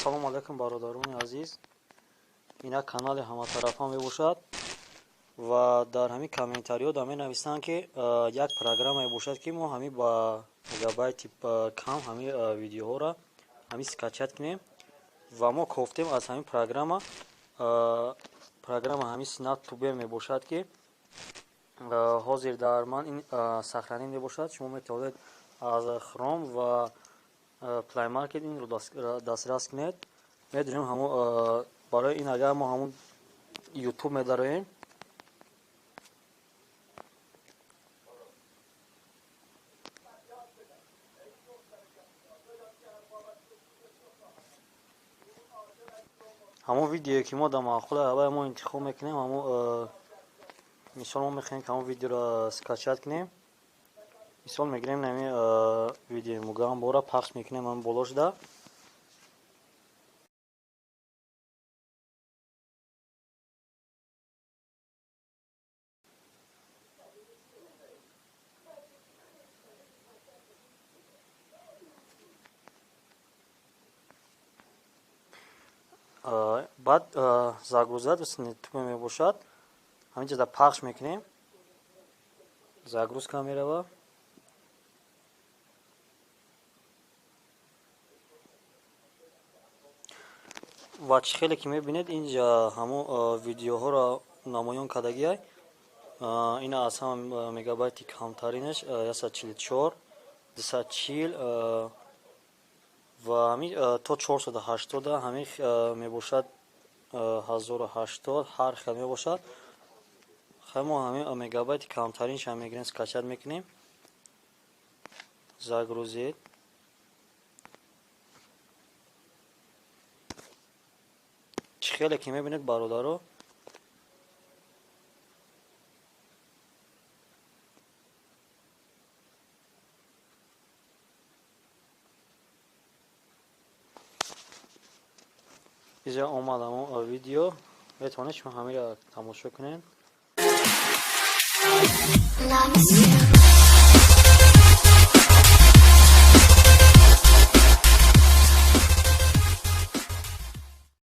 Ассалому алайкум, бародарони азиз. Ина канали ҳаматарафа мебошад ва дар ҳамин комментариҳо да менависанд, ки як программае бошад, ки мо ҳамин ба мегабайти кам ҳамин видеоҳоро ҳамин скачать кунем. Ва мо кофтем аз ҳамин программа. Программа ҳамин SnapTube мебошад, ки ҳозир дар ман ин сохранен мебошад. Шумо метавонед аз Chrome ва Play Market инро дастрас кунед. Медонем, ҳамо барои ин агар мо ҳамун YouTube медароем, ҳамон видеое, ки мо дар маъқула аввал мо интихоб мекунем. Ҳамон мисол, мо мехоҳем, ки ҳамон видеоро скачать кунем. Мисол мегирем, ҳамин видеои Мугамбора пахш мекунем, ҳамин боло шуда. Баъд загрузать тукма мебошад, ҳамин ҷода пахш мекунем, загрузка мерава. Ва чӣ хеле ки мебинед, инҷа ҳамон видеоҳоро намоён кардагиай. Ина аз ҳама мегабайти камтаринаш 144, 240 ва ҳамин то 480 ҳамин мебошад, 1080, ҳар хел мебошад. Хай, мо ҳамин мегабайти камтаринша мегирем, скачать мекунем, загрузить. Чӣ хеле ки мебинед, бародаро, инҷа омад ҳамон видео. Метавонед шумо ҳаминро тамошо кунед. Love you.